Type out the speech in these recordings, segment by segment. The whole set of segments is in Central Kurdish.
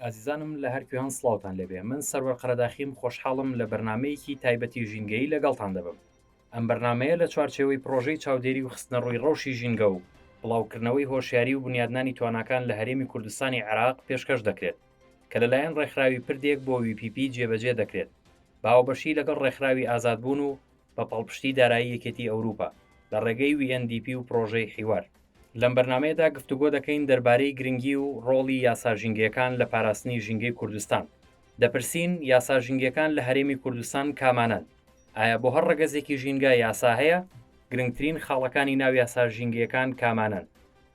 ئازیزانم لە هەر کوێن سڵاوتان لێبێ من سەروەر قەرەداخیم خۆشحاڵم لە بەرنمەیەکی تایبەتی ژینگەیی لەگەڵتان دەبم ئەم بەرنمەیە لە چوارچێوەی پرۆژەی چاودێری و خستنەڕووی ڕەوشی ژینگە و بڵاوکردنەوەی هۆشیاری و بنیادنانی تواناکان لە هەرێمی کوردستانی عێراق پێشکەش دەکرێت کە لەلایەن ڕێکخراوی پردێک بۆ WPP جێبەجێ دەکرێت باوەبەشی لەگەڵ ڕێکخراوی ئازادبوون و بە پاڵپشتی دارایی یەکێتی ئەوروپا لە ڕێگەی UNDP و پرۆژەی حیوار. لەم بەرنامەیەدا گفتوگۆ دەکەین دەربارەی گرنگی و ڕۆڵی یاسا ژینگەیەکان لە پاراستنی ژینگەی کوردستان. دەپرسین یاسا ژینگەکان لە هەرێمی کوردستان کامانەن؟ ئایا بۆ هەر ڕەگەزێکی ژینگە یاسا هەیە؟ گرنگترین خاڵەکانی ناو یاسا ژینگەیەکان کامانەن؟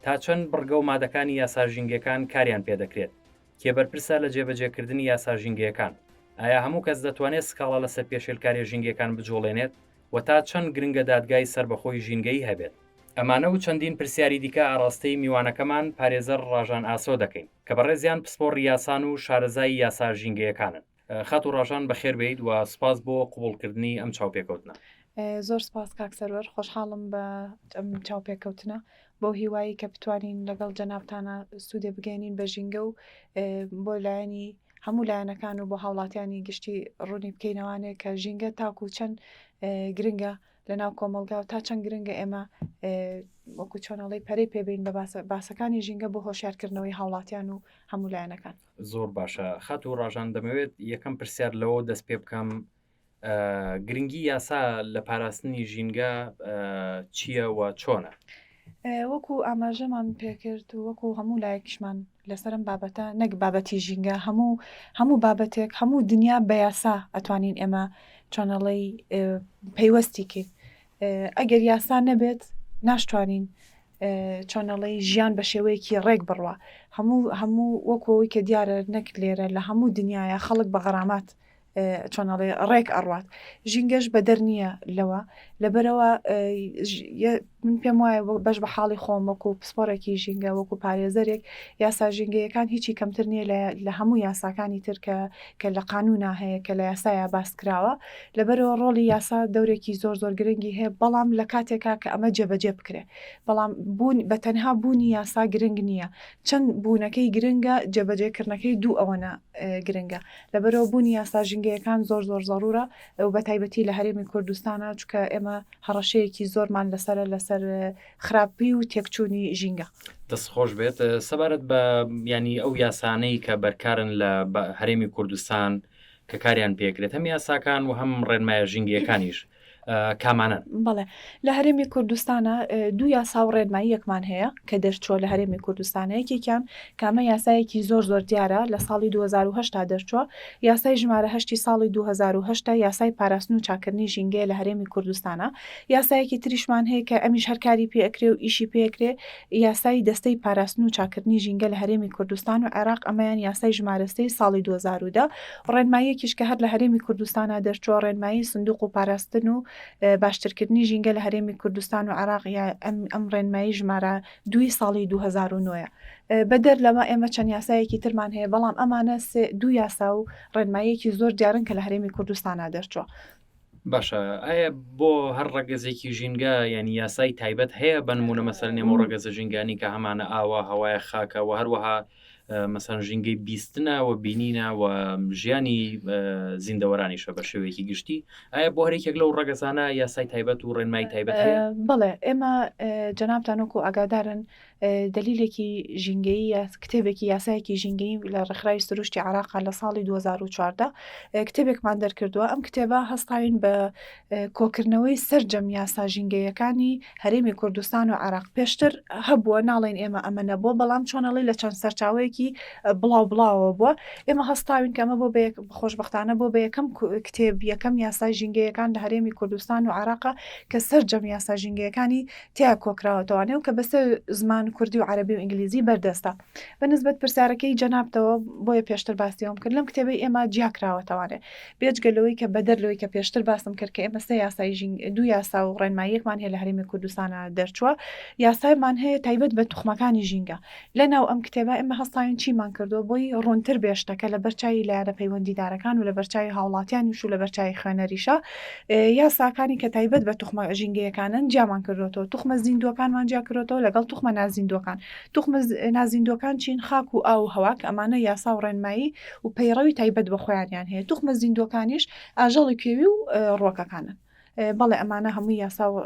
تا چەند بڕگە و مادەکانی یاسا ژینگەکان کاریان پێدەکرێت؟ کێ بەرپرسە لە جێبەجێکردنی یاسا ژینگەیەکان؟ ئایا هەموو کەس دەتوانێت سکاڵا لەسەر پێشێلکاریە ژینگەکان بجوڵێنێت و تا چەند گرنگە دادگای سەربەخۆی ژینگەیی هەبێت؟ ئەمانە و چەندین پرسیاری دیکە ئاڕاستەی میوانەکەمان پارێزەر ڕاژان ئاسۆ دەکەین کە بەڕێزیان پسپۆڕی یاسان و شارەزای یاسا ژینگەیەکانن. خاتوو ڕاژان بەخێر بێیت و سوپاس بۆ قبوڵکردنی ئەم چاوپێکەوتنە. زۆر سپاس کاک سەروەر، خۆشحاڵم بە ئەم چاوپێکەوتنە، بەو هیوایەی کە بتوانین لەگەڵ جەنابتانا سوودێ بگەیەنین بە ژینگە و بۆ لایەنی هەموو لایەنەکان و بۆ هاوڵاتیانی گشتی ڕوونی بکەینەوانێ کە ژینگە تاکو چەند گرنگە لە ناو کۆمەڵگا و تا چەند گرنگە ئێمە وەکو چۆنەڵی پەرەی پێبین بە باسەکانی ژینگە بۆ هۆشیارکردنەوەی هاوڵاتیان و هەموو لایەنەکان. زۆر باشە خاتوو ڕاژان دەمەوێت یەکەم پرسیار لەوە دەست پێ بکەم گرنگی یاسا لە پاراستنی ژینگە چییە و چۆنە؟ وەکو ئاماژەمان پێکرد و وەکو هەموو لایەکیشمان لەسەرم بابەتە نەک بابەتی ژینگە هەموو هەموو بابەتێک هەموو دنیا بە یاسا ئەتوانین ئێمە چۆنەڵی پەیوەستی کەین ئەگەر یاسا نەبێت ناشتوانین چۆنەڵی ژیان بە شێوەیەکی ڕێک بڕوا هەموو هەموو وەکەوەی کە دیارە نەک لێرە لە هەموو دنیاە خەڵک بە غەرامات چۆن ئەڵێ ڕێک ئەڕوات ژینگەش بەدەر نییە لەوە لەبەرەوە من پێم وایە بەش بە حاڵی خۆم وەکو پسپۆڕێکی ژینگە وەکو پارێزەرێک یاسا ژینگەیەکان هیچی کەمتر نییە لە هەموو یاساکانی تر کە کە لە قانونا هەیە کە لە یاسایا باس کراوە لەبەرەوە ڕۆڵی یاسا دەورێکی زۆر زۆر گرنگی هەیە بەڵام لە کاتێکا کە ئەمە جێبەجێ بکرێ بەڵام بوون بە تەنها بوونی یاسا گرنگ نییە چەند بوونەکەی گرنگە جێبەجێکردنەکەی دوو ئەوەنە گرنگە لەبەرئەوە بوونی یاسا ژینگەیەکان زۆر زۆر زەڕوورە و بە تایبەتی لە هەرێمی کوردستانا چونکە ئێمە هەڕەشەیەکی زۆرمان لەسەرە لەسەر خراپی و تێکچوونی ژینگە. دەست خۆش بێت سەبارەت بە ینی ئەو یاسانەی کە بەرکارن لە هەرێمی کوردستان کە کاریان پێکرێت هەم یاساکان و هەم ڕێنمایە ژینگەکانیش کامانەن؟ بەڵێ لە هەرێمی کوردستانە دوو یاسا و ڕێنماییەکمان هەیە کە دەرچووە لە هەرێمی کوردستانە یەکێکیان کامە یاسایەکی زۆر زۆر دیارە لە ساڵی 2010 دەرچووە یاسای ژمارە هەشتی ساڵی 2010 یاسای پاراستن و چاکردنی ژینگەیە لە هەرێمی کوردستانە یاسایەکی تریشمان هەیە کە ئەمیش هەر کاری پێ ئەکرێ و ئیشی پێ ئەکرێ یاسای دەستەی پاراستن و چاکردنی ژینگە لە هەرێمی کوردستان و عێراق ئەمەیان یاسای ژمارە سێی ساڵی 2010 ڕێنماییەکیش کە هەر لە هەرێمی کوردستانا دەرچووە ڕێنمایی سندوق و پاراستن و باشترکردنی ژینگە لە هەرێمی کوردستان و عێراق یا ئەم ئەم ڕێنمایی ژمارە دووی ساڵی 2009 ە. بەدەر لەمە ئێمە چەند یاسایەکی ترمان هەیە بەڵام ئەمانە سێ دوو یاسا و ڕێنماییەکی زۆر دیارن کە لە هەرێمی کوردستانا دەرچووە. باشە ئایا بۆ هەر ڕەگەزێکی ژینگە یعنی یاسای تایبەت هەیە بە نمونە مەسەر نێمە ڕەگەزە ژینگانی کە هەمانە ئاوا هەوایە خاکە و هەروەها مەسەن ژینگەی بیستنە و بینینە و ژیانی زیندەوەرانیشە بە شێوەیەکی گشتی ئایا بۆ هەرێکێک لەو ڕەگەزانە یاسای تایبەت و ڕێنمای تایبەت هەیە؟ بەڵێ ئێمە جەنابتان وەکو ئاگادارن دەلیلێکی ژینگەیی یا کتێبێکی یاسایەکی ژینگەیی لە ڕێکخراوی سروشتی عراقا لە ساڵی 2014 کتێبێکمان دەرکردووە ئەم کتێبە هەستاوین بە کۆکردنەوەی سەرجەم یاسا ژینگەیەکانی هەرێمی کوردستان و عراق پێشتر هەبووە ناڵێن ئێمە ئەمە نەبووە بەڵام چۆنەڵی لە چەند سەرچاوەیەکی بڵاو بڵاوەوە بووە ئێمە هەستاوین کە ئەمە بۆ بە خۆشببختانە بۆ بە یەکەم کتێب یەکەم یاسای ژینگەیەکان لە هەرێمی کوردستان و عراقا کە سەرجەم یاسا ژینگەیەکانی تیا کۆکراوەتەوانێ و کە بەسەر زمان کوردی و عەرەبی و ئینگلیزی بەردەستە. بە نسبەت پرسیارەکەی جەنابتەوە بۆیە پێشتر باسی ئەوم کرد لەم کتێبەی ئێمە جیا کراوەتەوانێ بێجگە لەوەی کە بەدەر لەوەی کە پێشتر باسم کرد کە ئێمە سێ یاسای ژینگ دوو یاسا و ڕێنماییەکمان هەیە لە هەرێمی کوردستانا دەرچووە یاسایمان هەیە تایبەت بە توخمەکانی ژینگە لە ناو ئەم کتێبە ئێمە هەستاوین چیمان کردووە بۆی ڕوونتر بێ شتەکە لە بەرچاوی لایەنە پەیوەندیدارەکان و لە بەرچاوی هاوڵاتیانیش و لە بەرچاوی خوێنەریشا یاساکانی کە تایبەت بە توخمە ژینگەیەکانن جیامان کردوەتەوە توخمە زیندووەکانمان جیا کردوەتەوە لەگەڵ توخمە نازیندووەکان. زیندووەکان. توخمە نازیندووەکان چین؟ خاک و ئاو و هەوا کە ئەمانە یاسا و ڕێنمایی و پەیڕەوی تایبەت بە خۆیانیان هەیە. توخمە زیندووەکانیش ئاژەڵی کێوی و ڕووەکەکانن. بەڵێ ئەمانە هەموو یاسا و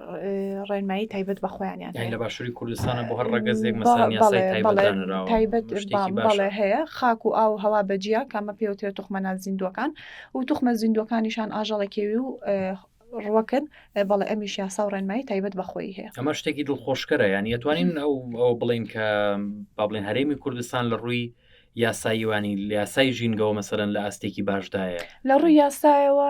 ڕێنمایی تایبەت بە خۆیانیان هەیە. لە باشووری کوردستانە بۆ هەر ڕەگەزێک مەسەلەن یاسای تایبەت دانراوە. تایبەت بەڵێ هەیە خاک و ئاو و هەوا بە جیا کە ئەمە پێوترێت توخمە نازیندووەکان و توخمە زیندووەکانیشان ئاژەڵە کێوی و ڕوەکن بەڵێ ئەمیش یاسا و ڕێنمایی تایبەت بە خۆی هەیە. ئەمە شتێکی دڵخۆشکەرە یانی ئەتوانین ئەو ئەوە بڵێین کە با بڵێن هەرێمی کوردستان لە ڕووی یاساییوانی لە یاسای ژینگەوە مەسەلەن لە ئاستێکی باشدایە. لە ڕووی یاسایەوە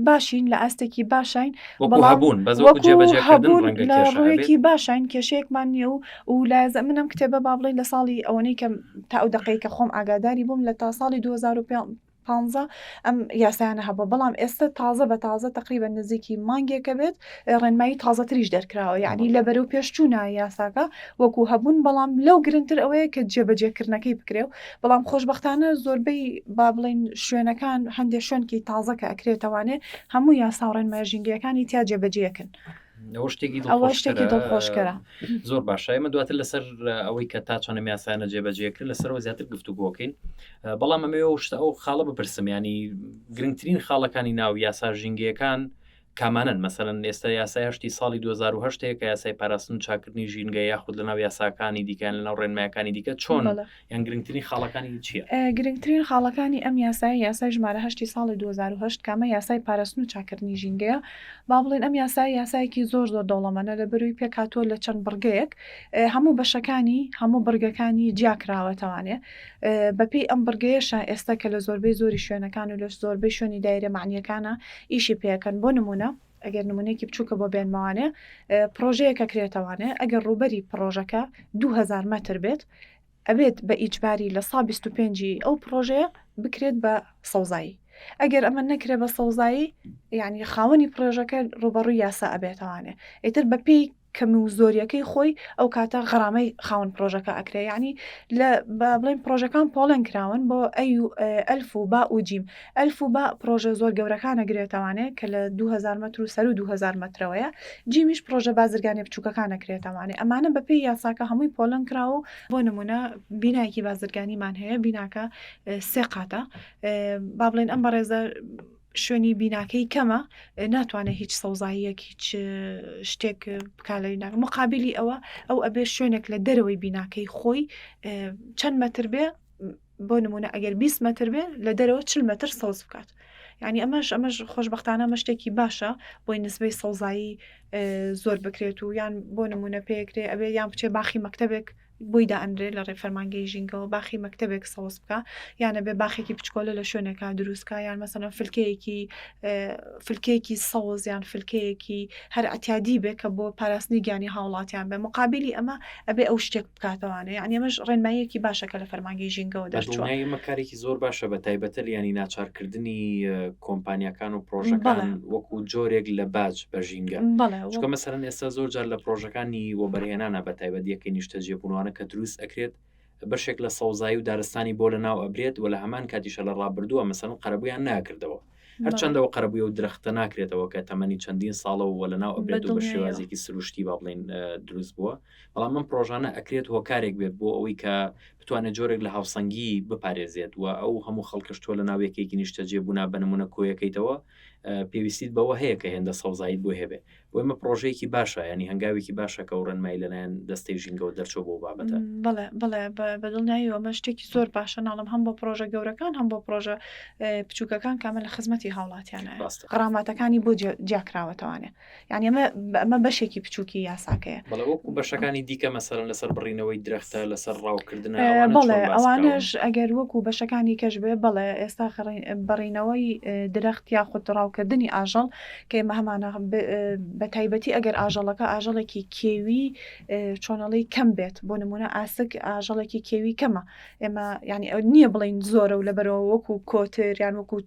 باشین لە ئاستێکی باشین وەکو هەبوون بەس وەکو جێبەجێکردن ڕەنگە لە ڕوویەکی باشین کێشەیەکمان نییە و و لە منم کتێبە با بڵێین لە ساڵی ئەوەنەی کە تا ئەو دەقەی کە خۆم ئاگاداری بووم لە تا ساڵی 2005 پانزە ئەم یاسایانە هەبووە بەڵام ئێستا تازە بە تازە تقریبا نزیکی مانگێکە بێت ڕێنمایی تازەتریش دەرکراوە یعنی لە بەرەو پێشچوونە یاساکە وەکو هەبوون بەڵام لەو گرنگتر ئەوەیە کە جێبەجێکردنەکەی بکرێ و بەڵام خۆشببختانە زۆربەی با بڵین شوێنەکان هەندێک شوێنکی تازە کە ئەکرێتەوانێ هەموو یاسا و ڕێنمایە ژینگەیەکانی تیا جێبەجێکن. ئەوە شتێکی ئەوە شتێکی دڵخۆشکەرە زۆر باشە ئێمە دواتر لەسەر ئەوەی کە تا چەند یاسایانە جێبەجێکرد لەسەرەوە زیاتر گفتوگۆکەین بەڵام ئەمەوێ ئەو شتە ئەو خاڵە بپرسم ینی گرنگترین خاڵەکانی ناو یاسا ژینگەیەکان کامانن مەسەلەن ئێستا یاسای هەشتی ساڵی 2010 کە یاسای پاراستن و چاکردنی ژینگە یاخود لەناو یاساکانی دیکەیان لەناو ڕێنمایەکانی دیکە چۆن یان گرنگترین خاڵەکانی چییە؟ گرنگترین خاڵەکانی ئەم یاسایە یاسای ژمارە هەشتی ساڵی 2010 کامە یاسای پاراستن و چاکردنی ژینگەیە با بڵێن ئەم یاسایە یاسایەکی زۆر زۆر دەوڵەمەنە لە بەروی پێکهاتووە لە چەند بڕگەیەک هەموو بەشەکانی هەموو بڕگەکانی جیاکراوەتەوانێ بەپێی ئەم بڕگەیەشە ئێستا کە لە زۆربەی زۆری شوێنەکان و لە زۆربەی شوێنی دایرە مەعنیەکانە ئیشی پێەکەن بۆ نمونە ئەگەر نمونەیەکی بچووکە بۆ بێنمەوانێ پرۆژەیەکە کرێتەوانێ ئەگەر ڕووبەری پرۆژەکە 2000 مەتر بێت ئەبێت بە ئیجباری لە سا 25 ئەو پرۆژەیە بکرێت بە سەوزایی ئەگەر ئەمە نەکرێ بە سەوزایی یعنی خاوەنی پرۆژەکە ڕوبەڕووی یاسا ئەبێتەوانێ ئیتر بەپێی کەمی و زۆریەکەی خۆی ئەو کاتە غەرامەی خاوەن پرۆژەکە ئەکرێ یعنی لە بڵێن پرۆژەکان پۆڵێن کراون بۆ ئەی و ئەلف و با و جیم ئەلف و با پرۆژە زۆر گەورەکانە گرێتەوانێ کە لە 2000 مەتر و سەر و 2000 مەترەوەیە جیمیش پرۆژە بازرگانی بچووکەکانە کرێتەوانێ ئەمانە بەپێی یاساکە هەمووی پۆلن کراوە و بۆ نمونە بینایەکی بازرگانیمان هەیە بیناکە سێ قاتە با بڵێن ئەم بەڕێزە شوێنی بیناکەی کەمە ناتوانێت هیچ سەوزاییەک هیچ شتێک بکا لە بیناکە مقابلی ئەوە ئەو ئەبێ شوێنێک لە دەرەوەی بیناکەی خۆی چەند مەتر بێ بۆ نمونە ئەگەر 20 مەتر بێ لە دەرەوە 40 مەتر سەوز بکات یعنی ئەمەش ئەمەش خۆشببختانە ئەمە شتێکی باشە بۆی نسبەی سەوزایی زۆر بکرێت و یان بۆ نمونە پێکرێ ئەبێ یان بچێ باخی مەکتتەبێک بۆی دائەنرێ لە ڕێ فەرمانگەی ژینگەوە باخی مەکتەبێک سەوز بکا یان ئەبێ باخێکی بچکۆلە لە شوێنێکا دروست کا یان مەسەلەن فلکەیەکی فلکەیەکی سەوز یان فلکەیەکی هەر ئەتیادی بێ کە بۆ پاراستنی گیانی هاوڵاتیان بێ مقابلی ئەمە ئەبێ ئەو شتێک بکاتەوانێ یعنی ئەمەش ڕێنماییەکی باشە کە لە فەرمانگەی ژینگەوە دەرچووە. دڵنیایی ئەمە کارێکی زۆر باشە بە تایبەتە ینی ناچارکردنی کۆمپانیاکان و پرۆژەکان وەکو جۆرێک لە باج بە ژینگە چونکە مەسەرەن ئێستا زۆر جار لە پرۆژەکانی وەبەرهێنانە بە تایبەت یەکەی نیشتەجێبوونوانە کە دروست ئەکرێت بەشێک لە سەوزایی و دارستانی بۆ لە ناو ئەبرێت و لە هەمان کاتیشە لە ڕابردووە مەسەن قەرەبوویان ناکردەوە هەرچەندەوە قەرەبووی و درەختە ناکرێتەوە کە تەمەنی چەندین ساڵە و لە ناو ئەبرێت و بە شێوازێکی سروشتی با بڵین دروست بووە بەڵام ئەم پرۆژانە ئەکرێت هۆکارێک بێت بۆ ئەوەی کە بتوانێت جۆرێک لە هاوسەنگی بپارێزێت و ئەو هەموو خەڵکەش تۆ لە ناو یەکێکی نیشتەجێ بوونا بە نمونە کۆیەکەیتەوە پێویستیت بەوە هەیە کە هێندە سەوزاییت بۆ هەبێ بۆ ئێمە پرۆژەیەکی باشە ینی هەنگاوێکی باشە کە و ڕێنمایی لەلایەن دەستەی ژینگەوە دەرچوو بۆ بابەتە. بەڵێ بەڵێ بە دڵنیاییەوە ئەمە شتێکی زۆر باشە ناڵم هەم بۆ پرۆژە گەورەکان هەم بۆ پرۆژە بچووکەکان کامە لە خزمەتی هاوڵاتیانە غراماتەکانی بۆ جیاکراوەتەوانێ یانی ئەمە ئەمە بەشێکی بچووکی یاساکەیە. بەڵێ وەکو بەشەکانی دیکە مەسەلەن لەسەر بڕینەوەی درەختە لەسەر ڕاوکردنە بەڵێ ئەوانەش ئەگەر وەکو بەشەکانی کەش بێ بەڵێ ئێستا بڕینەوەی درەخت یاخود ڕاوکردنی ئاژەڵ کە ئێمە هەمانە بە تایبەتی ئەگەر ئاژەڵەکە ئاژەڵێکی کێوی چۆنەڵی کەم بێت بۆ نمونە ئاسک ئاژەڵێکی کێوی کەمە ئێمە یعنی ئەو نییە بڵین زۆرە و لەبەرەوە وەکو کۆتر یان وەکو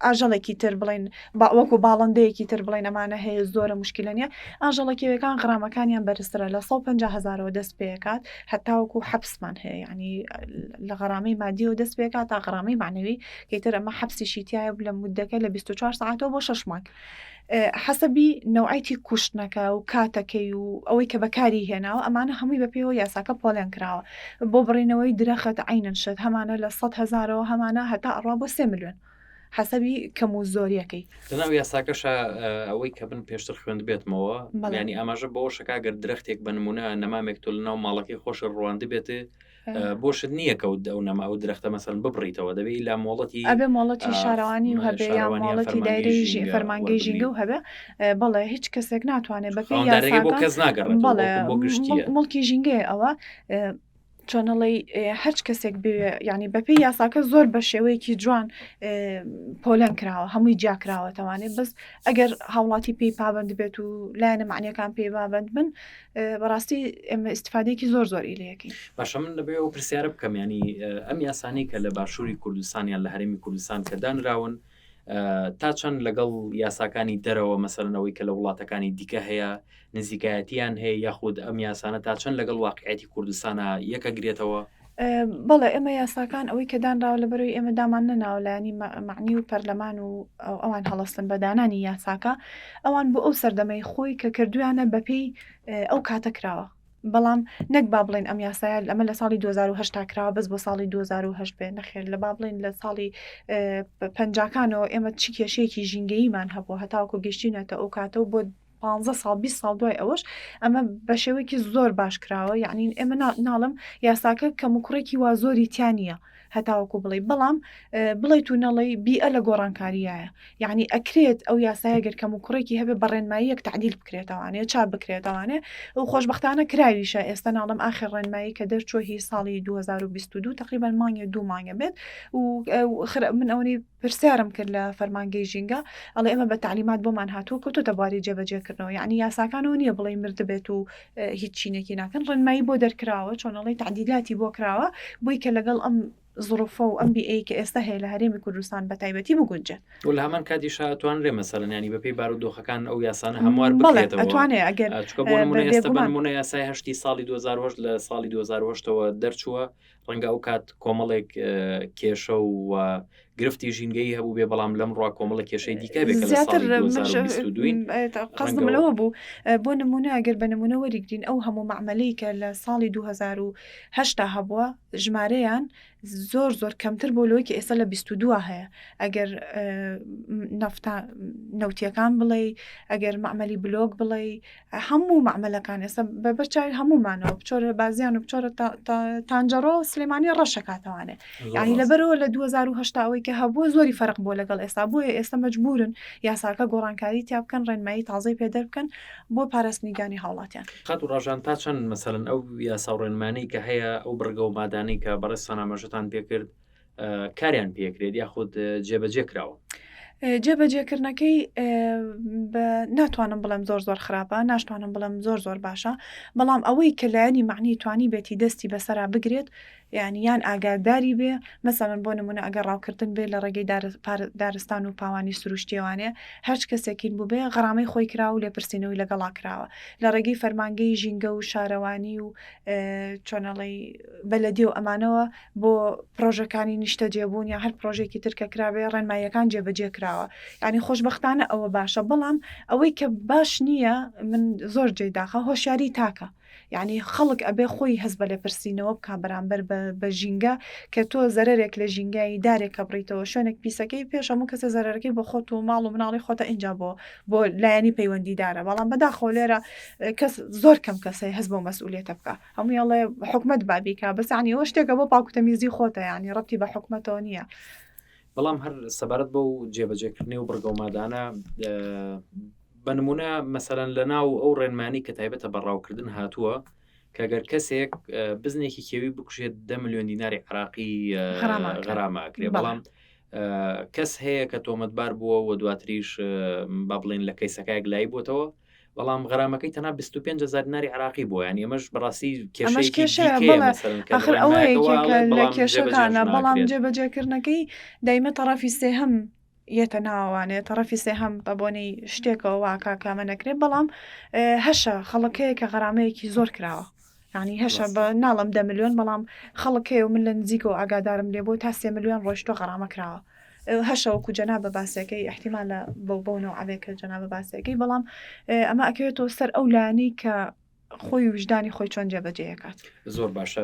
ئاژەڵێکی تر بڵین با وەکو باڵندەیەکی تر بڵین ئەمانە هەیە زۆرە مشکلە نیە ئاژەڵە کێوەکان غرامەکانیان بەرزترە لە 150 هزارەوە دەست پێکات هەتاوەکو حەبسمان هەیە یعنی لە غەرامەی مادیەوە دەست پێکات تا غەرامەی معنەوی کەیتر ئەمە حەبسیشی تایە لە مدەکە لە 24 ساعت. ساعتەوە بۆ شەش مانگ. حەسەبی نەوعیتی کوشتنەکە و کاتەکەی و ئەوەی کە بەکاری هێناوە ئەمانە هەمووی بەپێوە یاساکە پۆلێن کراوە بۆ بڕینەوەی درەخت عینەن شت هەمانە لە 100 هەزارەوە هەمانە هەتا ئەڕوا بۆ سێ ملیۆن حەسەبی کەم و زۆریەکەی. لەناو یاساکەشا ئەوەی کە من پێشتر خوێندبێتمەوە ینی ئاماژە بەوە شەکا گەر درەختێک بە نمونە نەمامێک تۆ لەناو ماڵەکەی خۆشە ڕواندبێت بۆشت نییە کە ئەو نەما ئەو درەختە مەسەن ببڕیتەوە دەبێ لا مۆڵەتی ئەبێ مۆڵەتی شارەوانی و هەبێ یا مۆڵەتی دایرەی فەرمانگەی ژینگە و هەبێ بەڵێ هیچ کەسێک ناتوانێت بەپێی بۆ کەس ناگەڕێت بەڵێ بۆ گشتیە مڵکی ژینگەیە ئەوە چۆنەڵی هەرچ کەسێک بێ ینی بەپێی یاساکە زۆر بە شێوەیەکی جوان پۆلەن کراوە هەمووی جیاکراوەتەوانێ بەس ئەگەر هاوڵاتی پێی پابند بێت و لایەنە معنیەکان پێی پابند بن بەڕاستی ئێمە ئیسیفادێکی زۆر زۆر لەکەین باشە من دەبێ ئەو پرسیارە بکەم ینی ئەم یاسانی کە لە باشووری کوردستان یان لە هەرێمی کوردستان کە دانراون تا چەند لەگەڵ یاساکانی دەرەوە مەسەرنەوەی کە لە وڵاتەکانی دیکە هەیە نزیکایەتیان هەیە یاخود ئەم یاسانە تا چەند لەگەڵ واقعەتی کوردستانە یەکەگرێتەوە؟ بەڵێ ئێمە یاساکان ئەوەی کە دانراوە لە بەرەوەی ئێمە دامان نەناوە لایەنی مەعنی و پەرلەمان و ئەوان هەڵستن بە دانانی یاساکە ئەوان بۆ ئەو سەردەمەی خۆی کە کردویانە بەپێی ئەو کاتە کراوە بەڵام نەک با بڵێن ئەم یاسایە ئەمە لە ساڵی 2010 کراوە بەس بۆ ساڵی 2010 بێ نەخێر لە با بڵێن لە ساڵی پەنجاکانەوە ئێمە چی کێشەیەکی ژینگەییمان هەبوو هەتاوەکو گەشتینەتە ئەو کاتە و بۆ پانزە ساڵ 20 ساڵ دوای ئەوەش ئەمە بە شێوەیەکی زۆر باش کراوە یعنی ئێمە ناڵم یاساکە کەم و کوڕێکی وا زۆری تیا نییە هەتاوەکو بڵێ بەڵام بڵیت و نەڵێ بیئە لە گۆڕانکاریایە یعنی ئەکرێت ئەو یاسایە گەر کەم و کوڕێکی هەبێ بە ڕێنماییەک تعدیل بکرێتەوانێ چا بکرێتەوانێ و خۆشببختانە کراویشە ئێستا ناڵم ئاخر ڕێنمایی کە دەرچوە هی ساڵی 2022 تقریبا مانگێ دوو مانگە بێت و من ئەوەی پرسیارم کرد لە فەرمانگەی ژینگە ئەڵێ ئێمە بە تەعلیمات بۆمان هاتووە کەوتۆتە بواری جێبەجێکردنەوە یعنی یاساکانەوە نییە بڵێ مردبێت و هیچ چینێکی ناکەن ڕێنمایی بۆ دەرکراوە چۆن ئەڵێ تعدیلاتی بۆ کراوە بۆی کە لەگەڵ ئەم زڕوفە و ئەم بیئەی کە ئێستا هەیە لە هەرێمی کوردستان بە تایبەتی بگونجێت. و لە هەمان کاتیشا ئەتوانرێ مەسەلەن ینی بەپێی بارودۆخەکان ئەو یاسانە هەموار بکرێتەوە ئەتوانێ ئەگەر چونکە بۆ نمونە ئێستا بە نمونە یاسای هەشتی ساڵی 2008 لە ساڵی 2008ەوە دەرچووە ڕەنگە ئەو کات کۆمەڵێک کێشە و گرفتی ژینگەی هەبوو بێ بەڵام لەم ڕوا کۆمەڵە کێشەی دیکە بێ زیاتر قەزم لەوە بوو بۆ نمونە ئەگەر بە نمونە وەریگرین ئەو هەموو معمەلەی کە لە ساڵی 2010 هەبووە ژمارەیان زۆر زۆر کەمتر بۆ لەوەی کە ئێستا لە 22 هەیە ئەگەر نەفتا نەوتیەکان بڵێ ئەگەر معمەلی بلۆک بڵێ هەموو مەعمەلەکان ئێستا بە بەر چاوی هەموومانەوە بچۆرە بازیان و بچۆرە تانجەڕۆ سلێمانی ڕەشەکاتەوانێ یعنی لەبەرەوە لە 2010 ئەوەی کە هەبووە زۆری فەرق بۆ لەگەڵ ئێستا بۆیە ئێستا مەجبورن یاساکە گۆڕانکاری تیا بکەن ڕێنمایی تازەی پێ دەربکەن بۆ پاراستنی گیانی هاوڵاتیان. خاتوو ڕاژان تا چەند مەسەلەن ئەو یاسا و ڕێنمانەی کە هەیە ئەو بڕگە و مادانەی کە بەڕێزتان ئاماژەتان پێکرد کاریان پێکرێت یاخود جێبەجێ کراوە؟ جێبەجێکردنەکەی ناتوانم بڵێم زۆر زۆر خراپە ناشتوانم بڵێم زۆر زۆر باشە بەڵام ئەوەی کە لایەنی معنی توانی بێتی دەستی بەسەرا بگرێت یعنی یان ئاگاداری بێ مەسەڵەن بۆ نمونە ئەگەر ڕاوکردن بێ لە ڕێگەی دارستان و پاوانی سروشتیەوانێ هەرچ کەسێکین بوو بێ غەرامەی خۆی کرا و لێپرسینەوەی لەگەڵا کراوە لە ڕێگەی فەرمانگەی ژینگە و شارەوانی و چۆنەڵی بەلەدی و ئەمانەوە بۆ پرۆژەکانی نیشتەجێبوون یا هەر پرۆژێکی تر کە کرابێ ڕێنماییەکان جێبەجێ کراوە یعنی خۆشببختانە ئەوە باشە بەڵام ئەوەی کە باش نییە من زۆر جێی داخە هۆشیاری تاکە یعنی خەڵک ئەبێ خۆی هەست بە لێپرسینەوە بک بەرامبەر بە ژینگە کە تۆ زەرێک لە ژینگایی دارێک کە بڕیتەوە شوێنێک پیسەکەی پێش هەموو کەسە زەرەکەی بۆ خۆت و ماڵ و مناڵی خۆتە ئینجا بۆ بۆ لایەنی پەیوەندیدارە بەڵام بەداخەوە لێرە کەس زۆر کەم کەسەی هەست بۆ مەسئولێتە بکە هەمووی ئەڵێ حکومەت با بیکا بەس یعنی ئەوە شتێکە بۆ پاکوتەمیزی خۆتە یعنی ڕەبتی بە حکومەتەوە نییە. بەڵام هەر سەبارەت بەو جێبەجێکردنی و بڕگە و مادانە بە نمونە مەسەلەن لە ناو ئەو ڕێنمانی کە تایبەتە بە ڕاوکردن هاتووە کە گەر کەسێک بزنێکی کێوی بکوژێت دە ملیۆن دیناری عراقی غەرامە ئەکرێ بەڵام کەس هەیە کە تۆمەتبار بووە و دواتریش با بڵێن لە کەیسەکەیەک لای بووتەوە بەڵام غەرامەکەی تەنها 25 هزار دیناری عراقی بووە یانی ئەمەش بەڕاستی ئەمەش کێشەیەکی کێشەیە دیکەیە بەڵێ مەسەلەن کە ئاخر ئەوە ڕێنمایەکە وا یەکێکە ئەڵێت لە بەڵام جێبەجێش کێشەکانە بەڵام ناکرێت. جێبەجێکردنەکەی دایمە تەڕەفی سێهەم یەتە ناوانێ تەڕەفی سێهەم بە بۆنەی شتێکەوە واکا کە ئەمە نەکرێت بەڵام هەشە خەڵک هەیە کە غەرامەیەکی زۆر کراوە یعنی هەشە ڕاستە. بە ناڵم دە ملیۆن بەڵام خەڵک هەیە و من لە نزیکەوە ئاگادارم لێ بوو تا سێ ملیۆن ڕۆیشتووە غەرامە کراوە. هەشە وەکو جەنابە باسەکەی احتیمالە بەو بەو نەوعە بێ کە جەنابە باسەکەی بەڵام ئەمە ئەکەوێتەوە سەر ئەو لایەنەی کە خۆی وژدانی خۆی چۆن جێبەجێ ئەکات. زۆر باشە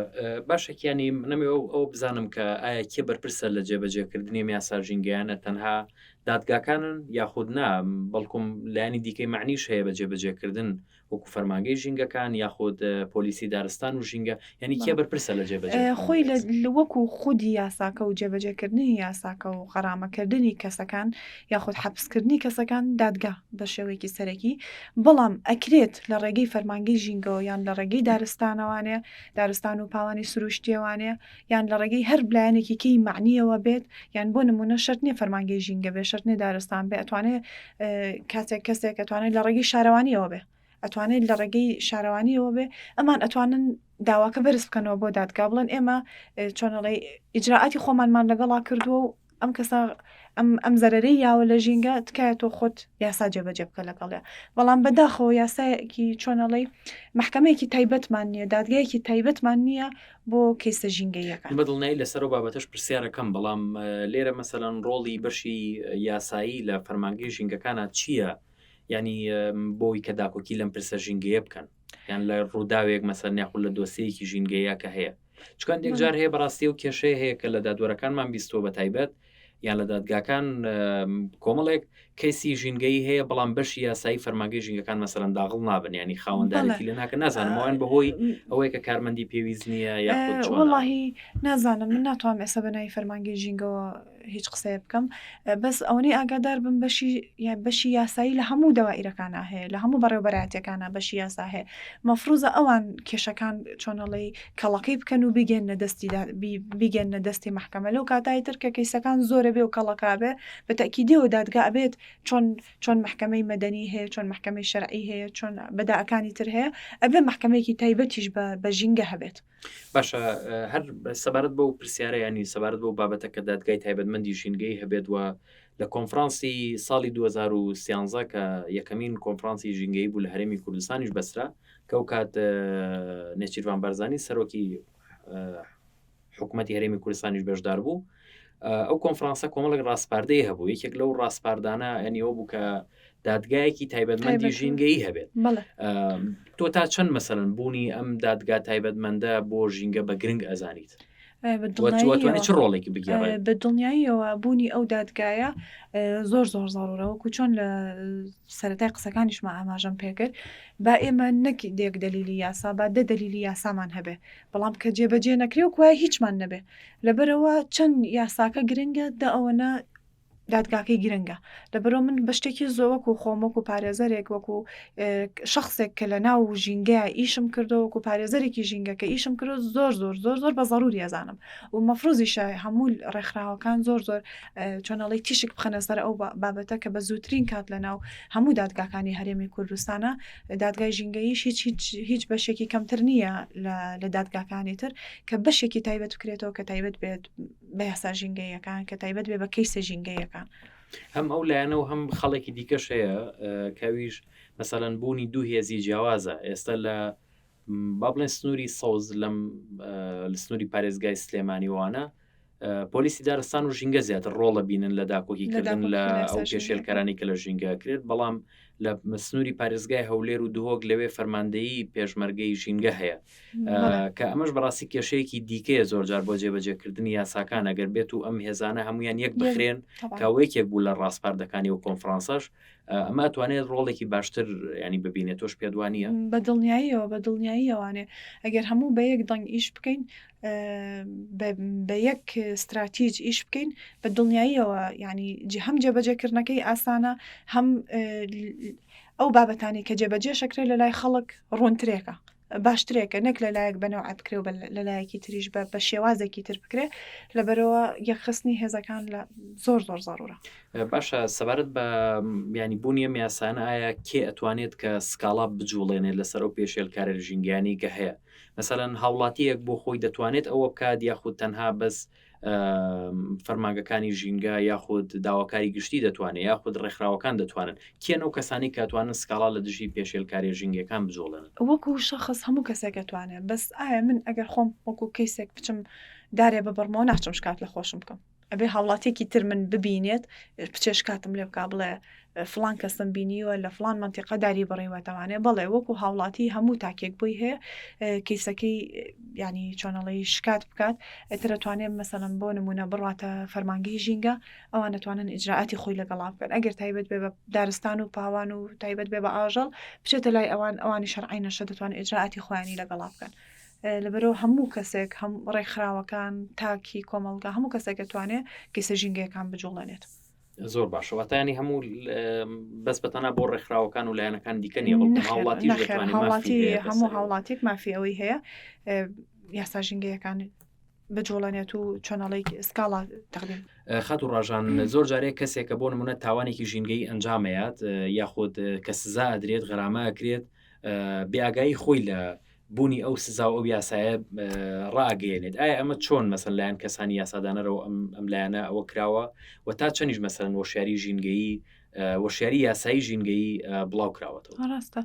باشە کیانی منەمێ ئەو ئەو بزانم کە ئایا کێ بەرپرسە لە جێبەجێکردنی ئەم یاسا ژینگەیانە تەنها دادگاکانن یاخود نا بەڵکم لایەنی دیکەی معنیش هەیە بە جێبەجێکردن وەکو فەرمانگەی ژینگەکان یاخود پۆلیسی دارستان و ژینگە یعنی کێ بەرپرسە لە جێبەجێ خۆی لە وەکو خودی یاساکە و جێبەجێکردنی یاساکە و غەرامەکردنی کەسەکان یاخود حەپسکردنی کەسەکان دادگا بە شێوەیەکی سەرەکی بەڵام ئەکرێت لە ڕێگەی فەرمانگەی ژینگەوە یان لە ڕێگەی دارستانەوانێ دارستان و پاوانی سروشتیەوانێ یان لە ڕێگەی هەر لایەنێکی کەی معنیەوە بێت یان بۆ نمونە شەرت نییە فەرمانگەی ژینگە بێ شەرت نییە دارستان بێ ئەتوانێ کاتێک کەسێک ئەتوانێت لە ڕێگەی شارەوانیەوە بێ ئەتوانێت لە ڕێگەی شارەوانیەوە بێ ئەمان ئەتوانن داواکە بەرز بکەنەوە بۆ دادگا بڵێن ئێمە چۆنەڵی ئیجرراعاتی خۆمانمان لەگەڵا کردووە و ئەم کەسە ئەم ئەم زەرەرەی یاوە لە ژینگە تکایە تۆ خۆت یاسا جێبەجێ بکە لەگەڵیا بەڵام بەداخەوە یاسایەکی چۆنەڵی محکمەیەکی تایبەتمان نییە دادگایەکی تایبەتمان نییە بۆ کەیسە ژینگەیەکان. بە دڵنیایی لەسەر ئەو بابەتەش پرسیارەکەم بەڵام لێرە مەسەلەن ڕۆڵی بەشی یاسایی لە فەرمانگەی ژینگەکانە چییە ینی بۆی کە داکۆکی لەم پرسە ژینگەیە بکەن یان لە ڕووداوێک مەسەر یاخود لە دۆسەیەکی ژینگەیە کە هەیە چکان دێک جار هەیە بەڕاستی و کێشەیە هەیە کە لە دادوەرەکانمان بیستوە بە تایبەت یان لە دادگاکان کۆمەڵێک کەیسی ژینگەی هەیە بەڵام بەشی یاسایی فەرمانگەی ژینگەکان مەسەرەن داغڵ نابن ینی خاوەندارێتی لە ناکە نازانم ئەوان بەهۆی ئەوەی کە کارمەندی پێویست نییە یاخود وەڵاهی نازانم من ناتوانم ئێستا بە ناوی فەرمانگەی ژینگەوە هیچ قسەیە بکەم بەس ئەوەی ئاگادار بم بەشی یا بەشی یاسایی لە هەموو دەوائیرەکانە هەیە لە هەموو بەڕێوبەراتەکانە بەشی یاسا هەیە مەفروزە ئەوان کێشەکان چۆنەڵی کەڵەکەی بکەن و بیگەنە دەستی بیگەنە دەستی مەحکەمە لەو کاتای تر کە کەیسەکان زۆرە بێ و کەڵەکا بێ بە تەئکیدەوە دادگا ئەبێت چۆن چۆن مەحکەمەی مەدەنی هەیە چۆن مەحکەمەی شەرعی هەیە چۆن بەداکانی تر هەیە ئەبێ مەحکەمەیەکی تایبەتیش بە بە ژینگە هەبێت. باشە هەر سەبارەت بەو پرسیارە ینی سەبارەت بەو بابەتە کە دادگای تایبەتمەندی ژینگەی هەبێت و لە کۆنفرانسی ساڵی 2013 کە یەکەمین کۆنفرانسی ژینگەی بوو لە هەرێمی کوردستانیش بەسرا کە ئەو کات نێچیرڤان بارزانی سەرۆکی حکوومەتی هەرێمی کوردستانیش بەشدار بوو ئەو کۆنفرانسە کۆمەڵێک ڕاسپاردەی هەبوو یەکێک لەو ڕاسپاردانە ئەنیەوە بوو کە دادگایەکی تایبەتمەندی ژینگەیی هەبێت تۆ تا چەند مەسەن بوونی ئەم دادگا تایبەتمەندە بۆ ژینگە بە گرنگ ئەزانیت چ ڕۆڵێکی بگێڕێت بە دڵنیاییەوە بوونی ئەو دادگایە زۆر زۆر زەڕورە وەکو چۆن لە سەرەتای قسەکانیشما ئاماژەم پێکرد با ئێمە نەک یەک دەلیلی یاسا با دە دەلیلی یاسامان هەبێ بەڵام کە جێبەجێ نەکرێ و کوایە هیچمان نەبێ لەبەرەوە چەند یاساکە گرنگە دە ئەوەنە دادگاکەی گرنگە لەبەرەوە من بە شتێکی زۆ وەکو خۆم وەکو پارێزەرێک وەکو شخصێک کە لە ناو ژینگەیە ئیشم کردو وەکو پارێزەرێکی ژینگە کە ئیشم کرد زۆر زۆر زۆر زۆر بە زەروری ئەزانم و مەفروزیشە هەموو ڕێکخراوەکان زۆر زۆر چۆنەڵی تیشک بخەنە سەر ئەو بابەتە کە بە زووترین کات لە ناو هەموو دادگاکانی هەرێمی کوردستانە دادگای ژینگەییش هیچ هیچ هیچ بەشێکی کەمتر نییە لە دادگاکانی تر کە بەشێکی تایبەت بکرێتەوە کە تایبەت بێت بە یاسا ژینگەیەکان کە تایبەت بێ بە کەیسە ژینگەیەکان. هەم ئەو لایەنە و هەم خەڵێکی دیکەش هەیە کەویش مەسەلەن بوونی دوو هێزی جیاوازە ئێستا لە با بڵێن سنووری سەوز لەم لە سنووری پارێزگای سلێمانی وانە پۆلیسی دارستان و ژینگە زیاتر ڕۆڵە بینن لە داکۆکیکردن لە ئەو پێشێلکارانی کە لە ژینگە کرێت بەڵام لە سنووری پارێزگای هەولێر و دهۆک لەوێ فەرماندەیی پێشمەرگەی ژینگە هەیە کە ئەمەش بەڕاستی کێشەیەکی دیکەیە زۆرجار بۆ جێبەجێکردنی یاساکان ئەگەر بێت و ئەم هێزانە هەمویان یەک بخرێن کاوەیەکێک بوو لە ڕاسپاردەکانی و کۆنفرانسەش ئەمە ئەتوانێت ڕۆڵێکی باشتر ینی ببینێت تۆش پێت وانە؟ بە دڵنیاییەوە بە دڵنیاییەوانێ ئەگەر هەموو بە یەک دەنگ ئیش بکەین بە یەک ستراتیج ئیش بکەین بە دڵنیاییەوە ینی هەم جێبەجێکردنەکەی ئاسانە هەم ئەو بابەتانی کە جێبەجێ شەکرێت لە لای خەڵک ڕوونترێکە باشترێکە نەک لە لایەک بە نەوعە بکرێ و لە لایەکی تریش بە بە شێوازێکی تر بکرێ لەبەرەوە یەکخستنی هێزەکان لە زۆر زۆر زەڕورە. باشە سەبارەت بە بیانی بوونی ئەم یاسانە ئایا کێ ئەتوانێت کە سکاڵا بجوڵێنێت لەسەر ئەو پێشێلکارە ژینگەیانەی کە هەیە مەسەلەن هاوڵاتیەک بۆ خۆی دەتوانێت ئەوە بکات یاخود تەنها بەس فەرمانگەکانی ژینگە یاخود داواکاری گشتی دەتوانێت یاخود ڕێکخراوەکان دەتوانن کێن ئەو کەسانی کە توانن سکاڵا لە دژی پێشێلکاریە ژینگەکان بجوڵێنن؟ وەکو شەخس هەموو کەسێک ئەتوانێت بەس ئایا من ئەگەر خۆم وەکو کەیسێک بچم دارێ ببڕمەوە ناچم شکات لە خۆشم بکەم. ئەبێ هاوڵاتیەکی تر من ببینێت بچێ شکاتم لێ بکا بڵێ فڵان کەسم بینیوە لە فڵان مەنتیقە داری بڕیوەتەوانێ بەڵێ وەکو هاوڵاتی هەموو تاکێک بۆی هەیە کەیسەکەی ینی چۆنەڵی شکات بکات ئەترەتوانێت مەسەلەن بۆ نمونە بڕاتە فەرمانگەی ژینگە ئەوان دەتوانن ئیجرائاتی خۆی لەگەڵا بکەن ئەگەر تایبەت بێ بە دارستان و پاوان و تایبەت بێ بە ئاژەڵ بچێتە لای ئەوان ئەوانی شەرعی نەشە دەتوانن ئیجرائاتی خۆیانی لەگەڵا بکەن لەبەرئەوە هەموو کەسێک هەم ڕێکخراوەکان تاکی کۆمەڵگا هەموو کەسێک دەتوانێت کەیسە ژینگەیەکان بجوڵێنێت. زۆر باشە واتایانی هەموو بەس بەتەنا بۆ ڕێکخراوەکان و لایەنەکان دیکە نیە بەڵکو هاوڵاتی هاوڵاتی هەموو هاوڵاتێک مافی ئەوەی هەیە یاسا ژینگەیەکان بجوڵێنێت و چۆنەڵێک سکاڵا تەقدیم. خاتوو ڕاژان زۆر جارێک کەسێکە بۆ نمونە تاوانێکی ژینگەی ئەنجامەیات یاخود کە سزا ئەدرێت غەرامە ئەکرێت بێئاگایی خۆی لە بوونی ئەو سزا و ئەو یاسایە ڕائەگەیەنێت ئایا ئەمە چۆن مەسەن لایەن کەسانی یاسادانەرەوە ئەم ئەم لایەنە ئەوە کراوە و تا چەندیش مەسەن وەشیاری ژینگەیی وەشیاری یاسایی ژینگەیی بڵاو کراوەتەوە ڕاستە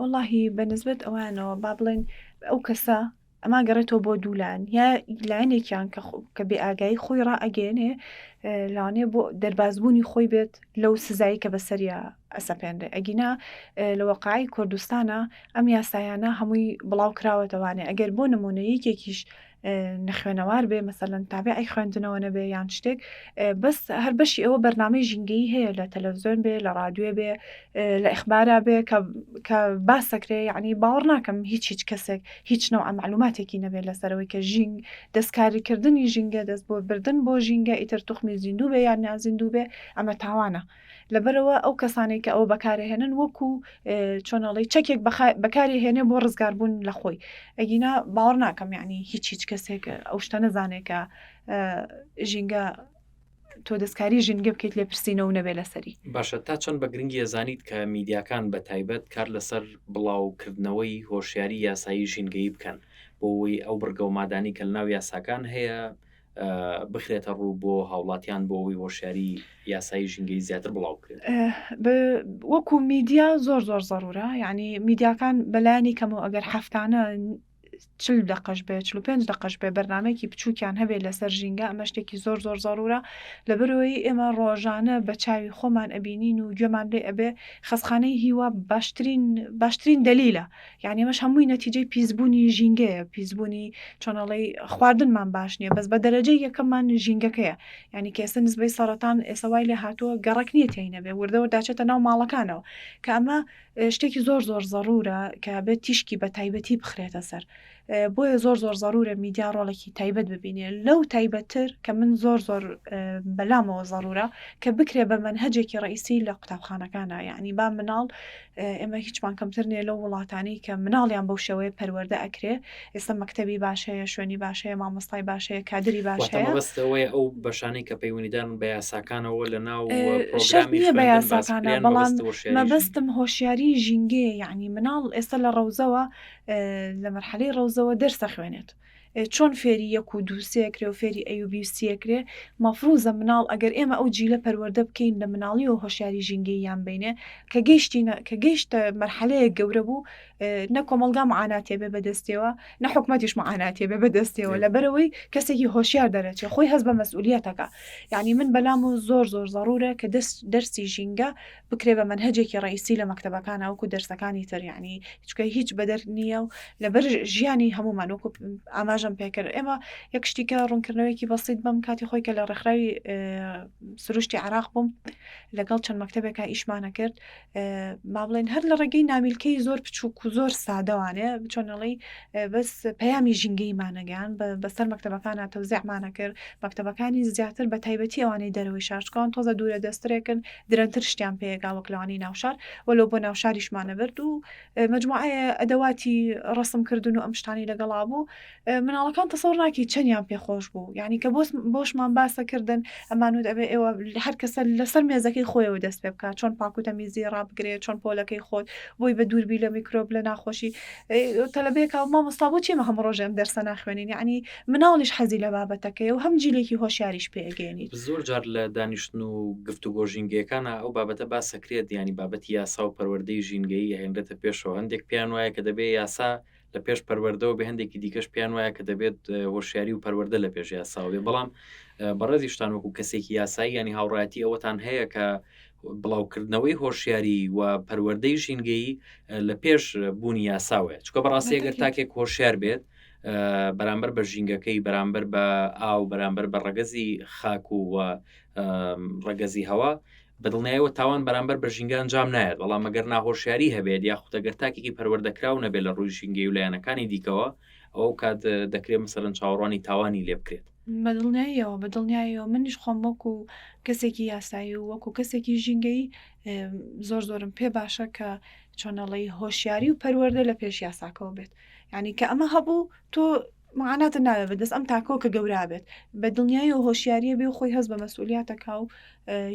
وەڵاهی بە نسبەت ئەوانەوە با بڵێن ئەو کەسە ئەمە گەڕێتەوە بۆ دوو لایەن یا لایەنێکیان کە کە بێ ئاگایی خۆی ڕائەگەیەنێ لەوانەیە بۆ دەربازبوونی خۆی بێت لەو سزایی کە بەسەریا ئەسەپێنرێ ئەگینا لە وەقعی کوردستانە ئەم یاسایانە هەمووی بڵاو کراوەتەوانێ ئەگەر بۆ نمونە یەکێکیش نەخوێنەوار بێ مەسەلەن تابعی خوێندنەوە نەبێ یان شتێک بەس هەر بەشی ئەوە بەرنامەی ژینگەیی هەیە لە تەلەڤزیۆن بێ لە ڕادیۆ بێ لە ئیخبارا بێ کە کە باسەکرێ یعنی باوەڕ ناکەم هیچ هیچ کەسێک هیچ نەوە معلوماتێکی نەبێت لەسەرەوەی کە ژینگ دەستکاریکردنی ژینگە دەست بۆ بردن بۆ ژینگە ئیتر توخمی زیندوو بێ یان نازیندوو بێ ئەمە تاوانە لەبەرئەوە ئەو کەسانەی کە ئەوە بەکارەهێنن وەکو چۆنەڵی چەکێک بەکاری هێنێ بۆ ڕزگاربوون لە خۆی ئەگینا باوەڕ ناکەم یعنی هیچ هیچ کەسێک ئەو شتە نەزانێت کە ژینگە تۆ دەستکاری ژینگە بکەیت لێپرسینەوە نەبێ لەسەری. باشە تا چەند بە گرنگی ئەزانیت کە میدیاکان بە تایبەت کار لەسەر بڵاوکردنەوەی هۆشیاری یاسایی ژینگەیی بکەن بۆ ئەوەی ئەو بڕگە و مادانەی کە لەناو یاساکان هەیە بخرێتە ڕوو بۆ هاوڵاتیان بۆ ئەوەی هۆشیاری یاسایی ژینگەی زیاتر بڵاو بکرێت؟ وەکو میدیا زۆر زۆر زەرورە یعنی میدیاکان بەلایەنی کەمەوە ئەگەر هەفتانە چل دەقەش بێ 45 دەقەش بێ بەرنمەیەکی بچووکیان هەبێت لەسەر ژینگە ئەمە شتێکی زۆر زۆر زەرورە لەبەرەوەی ئێمە ڕۆژانە بە چاوی خۆمان ئەبینین و گوێمان لێ ئەبێ خەسخانەی هیوا باشترین باشترین دەلیلە یانی ئەمەش هەمووی نەتیجەی پیسبوونی ژینگەیە پیسبوونی چۆنەڵی خواردنمان باش نییە بەس بە دەرەجەی یەکەممان ژینگەکەیە یعنی کە ئێستا نسبەی سەرەتان ئێستا وای لێ هاتووە گەڕەک نییە تێی نەبێ وردە وردە داچێتە ناو ماڵەکانەوە کە ئەمە شتێکی زۆر زۆر زەڕورە کە بێت تیشکی بە تایبەتی بخرێتە سەر بۆیە زۆر زۆر زەرورە میدیا ڕۆڵێکی تایبەت ببینێ لەو تایبەتتر کە من زۆر زۆر بەلامەوە زەرورە کە بکرێ بە مەنهەجێکی ڕئیسی لە قوتابخانەکانە یعنی با مناڵ ئێمە هیچمان کەمتر نییە لەو وڵاتانەی کە مناڵیان بەو شێوەیە پەروەردە ئەکرێ ئێستا مەکتەبی باش هەیە شوێنی باش هەیە مامۆستای باش هەیە کادری باش واتە هەیە مەبەست ئەوەیە ئەو بەشانەی کە پەیوەندیدارن بە یاساکانەوە لە ناو شەرت پرۆگرامی نییە بە خوێندن باس یاساکانە بکرێن بەڵام مەبەست هۆشیاری ژینگە مەبەستم هۆشیاری ژینگەیە یعنی مناڵ ئێستا لە ڕەوزەوە لە مەرحەلەی ڕەوزەوە دەرس ئەخوێنێت چۆن فێری یەک و دوو سێ کرێ و فێری ئەی و بی و سی کرێ مەفروزە مناڵ ئەگەر ئێمە ئەو جیلە پەروەردە بکەین لە مناڵیەوە هۆشیاری ژینگەییان بینێ کە گەیشتینە کە گەیشتە مەرحەلەیەک گەورە بوو نە کۆمەڵگا معاناتێ بێ بەدەستیەوە نە حکومەتیش معاناتێ بێ بەدەستیەوە لەبەرەوەی کەسێکی هۆشیار دەرەچێ خۆی هەست بە مەسئولیەتەکە یعنی من بەلام و زۆر زۆر زەڕورە کە دەست دەرسی ژینگە بکرێ بە مەنهەجێکی ڕەئیسی لە مەکتەبەکانا وەکو دەرسەکانی تر یانی چونکە هیچ بەدەر نییە و لەبەر ژیانی هەمومان وەکو ئاماژەم پێکرد ئێمە یەک شتی کە ڕوونکردنەوەیەکی بەسیت بەم کاتی خۆی کە لە ڕێکخراوی سروشتی عراق بووم لەگەڵ چەند مەکتەبێکا ئیشمانە کرد با بڵێن هەر لە ڕێگەی نامیلکەی زۆر بچووک و زۆر سادەوانێ بچۆنەڵی بەس پەیامی ژینگەیمانەگەیان بەسەر مەکتەبەکانە تەوزیعمانە کرد مەکتەبەکانی زیاتر بە تایبەتی ئەوانەی دەرەوەی شار چکان تۆزە دوورە دەسترێکن درەنتر شتیان پێگا وەک لەوانەی ناوشار وەلو بۆ ناوشاریشمانە برد و مجموعەیە ئەدەواتی ڕسم کردن و ئەم شتانی لەگەڵا بوو مناڵەکان تەسەور ناکەی چەندیان پێخۆش بوو یعنی کە بۆس بۆشمان باسە کردن ئەمانوت ئەبێ ئێوە هەر کەسە لەسەر مێزەکەی خۆیەوە دەست پێ بکات چۆن پاک و تەمیزی ڕابگرێ چۆن پۆلەکەی خۆت بۆی بە دووربی لە میکرۆب لە ناخۆشی تەلەبەیەکە مامۆستا بۆچی ئێمە هەموو ڕۆژێ ئەم دەرسە ناخوێنین یعنی مناڵیش حەزی لە بابەتەکەیە و هەم جیلێکی هۆشیاریش پێگەێنیت. زۆر جار لە دانیشتن و گفتوگۆ ژینگەیەکانا ئەو بابەتە باسەکرێت یانی بابەتی یاسا و پەروەردەی ژینگەیی ئەهێنرێتە پێشەوە هەندێک پێیان وایە کە دەبێ یاسا. لە پێش پەروەردەوە بێ هەندێکی دیکەش پێیان وایە کە دەبێت هۆشیاری و پەروەردە لە پێش یاساوە بێ بەڵام بەڕێزیشتان وەکو کەسێکی یاسایی ینی هاوڕایەتی ئەوەتان هەیە کە بڵاوکردنەوەی هۆشیاری و پەروەردەی ژینگەیی لە پێش بوونی یاساوەیە چکە بەڕاستی ئەگەر تاکێک هۆشیار بێت بەرامبەر بە ژینگەکەی بەرامبەر بە ئاو بەرامبەر بە ڕەگەزی خاک و ڕەگەزی هەوا بەدڵنیایەوە تاوان بەرامبەر بە ژینگە ئەنجام نایەت بەڵام ئەگەر ناهۆشیاری هەبێت یاخود ئەگەر تاکێکی پەروەردەکراو نەبێت لە ڕووی ژینگەی و لایەنەکانی دیکەوە ئەو کات دەکرێت مەسەلەن چاوەڕوانی تاوانی لێ بکرێت. بەدڵنیاییەوە بەدڵنیاییەوە منیش خۆم وەکو کەسێکی یاسایی و وەکو کەسێکی ژینگەیی زۆر زۆرم پێ باشە کە چۆنەڵی هۆشیاری و پەروەردە لە پێش یاساکەوە بێت یعنی کە ئەمە هەبوو تۆ معاناتت نابێت بەدەست ئەم تاکەوە کە گەورە بێت بە دڵنیایی و هۆشیاریە بێ و خۆی هەست بە مەسئولیاتەکە و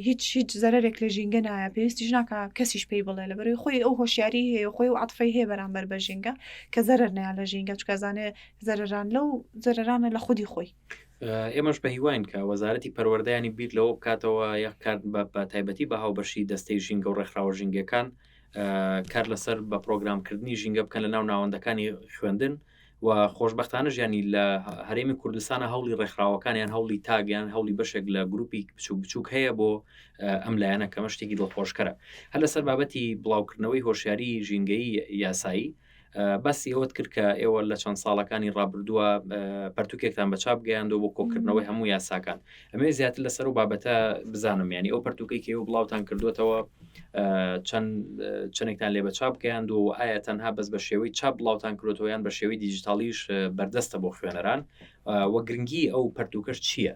هیچ هیچ زەرەرێک لە ژینگە نایە پێویستیش ناکە کەسیش پێی بڵێ لە بەرەوەی خۆی ئەو هۆشیاری هەیە خۆی و عاتفەی هەیە بەرامبەر بە ژینگە کە زەرەر نایە لە ژینگە چکە زانێ زەرەران لەو زەرەرانە لە خودی خۆی. ئێمەش بە هیواین کە وەزارەتی پەروەردەیانی بیر لەوە بکاتەوە یەک کار بە تایبەتی بە هاوبەشی دەستەی ژینگە و ڕێکخراوە ژینگەکان کار لەسەر بە پرۆگرامکردنی ژینگە بکەن لە ناو ناوەندەکانی خوێندن و خۆشبەختانە ژیانی لە هەرێمی کوردستانە هەوڵی ڕێکخراوەکانیان هەوڵی تاگیان هەوڵی بەشێک لە گروپی بچوک بچوک هەیە بۆ ئەم لایەنە کەمە شتێکی دڵخۆشکەرە هەر لەسەر بابەتی بڵاوکردنەوەی هۆشیاری ژینگەیی یاسایی باسی ئەوەت کرد کە ئێوە لە چەند ساڵەکانی ڕابردووە پەرتوکێکتان بە چاپ گەیاندەوە بۆ کۆکردنەوەی هەموو یاساکان ئەمێ زیاتر لەسەر و بابەتە بزانم ینی ئەو پەرتوکەی کە ئێوە بڵاوتان کردوێتەوە چەند چەندێکتان لێ بە چاپ گەیاندووە و ئایا تەنها بەس بە شێوەی چاپ بڵاوتان کردوێتەوە یان بە شێوەی دیجیتاڵیش بەردەستە بۆ خوێنەران وە گرنگی ئەو پەرتوکەش چییە؟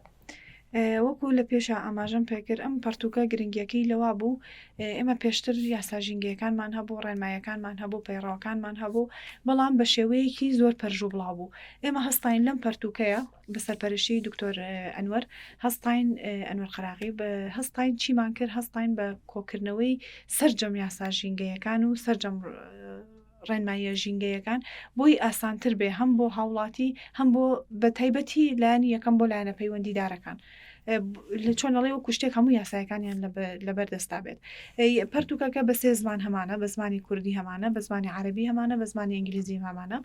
وەکو لە پێشا ئاماژەم پێکرد ئەم پەڕتووکە گرنگیەکەی لەوا بوو ئێمە پێشتر یاسا ژینگەیەکانمان هەبوو ڕێنمایەکانمان هەبوو پەیڕەوەکانمان هەبوو بەڵام بە شێوەیەکی زۆر پەرژوو بڵاو بوو ئێمە هەستاین لەم پەرتووکەیە بە سەرپەرشتی دکتۆر ئەنوەر هەستاین ئەنوەر قەراغی هەستاین چیمان کرد هەستاین بە کۆکردنەوەی سەرجەم یاسا ژینگەیەکان و سەرجەم ڕێنماییە ژینگەیەکان بۆی ئاسانتر بێ هەم بۆ هاوڵاتی هەم بۆ بە تایبەتی لایەنی یەکەم بۆ لایەنە پەیوەندیدارەکان لە چۆن ئەڵێ وەکو شتێک هەموو یاسایەکانیان لەبەر دەستا بێت پەرتوکەکە بە سێ زمان هەمانە بە زمانی کوردی هەمانە بە زمانی عەربی هەمانە بە زمانی ئینگلیزی هەمانە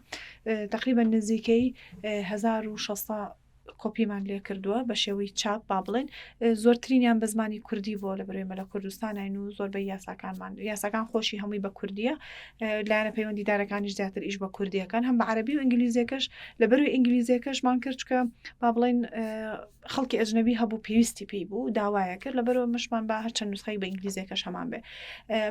تقریبا نزیکەی 1600 کۆپیمان لێ کردووە بە شێوەی چاپ با بڵێن زۆرترینیان بە زمانی کوردی بۆ لە بەرێمە لە کوردستانین و زۆربەی یاساکانمان یاساکان خۆشی هەمووی بە کوردیە لایەنە پەیوەندیدارەکانیش زیاتر ئیش بە کوردیەکان هەم بە عەربی و ئینگلیزیەکەش لە بەروی ئینگلیزیەکەشمان کرد چکە با بڵێن خەڵکی ئەجنەبی هەبوو پێویستی پێی بوو داوایە کرد لەبەرەوە مشمان با هەرچەند نوسخەی بە ئینگلیزیەکەش هەمان بێ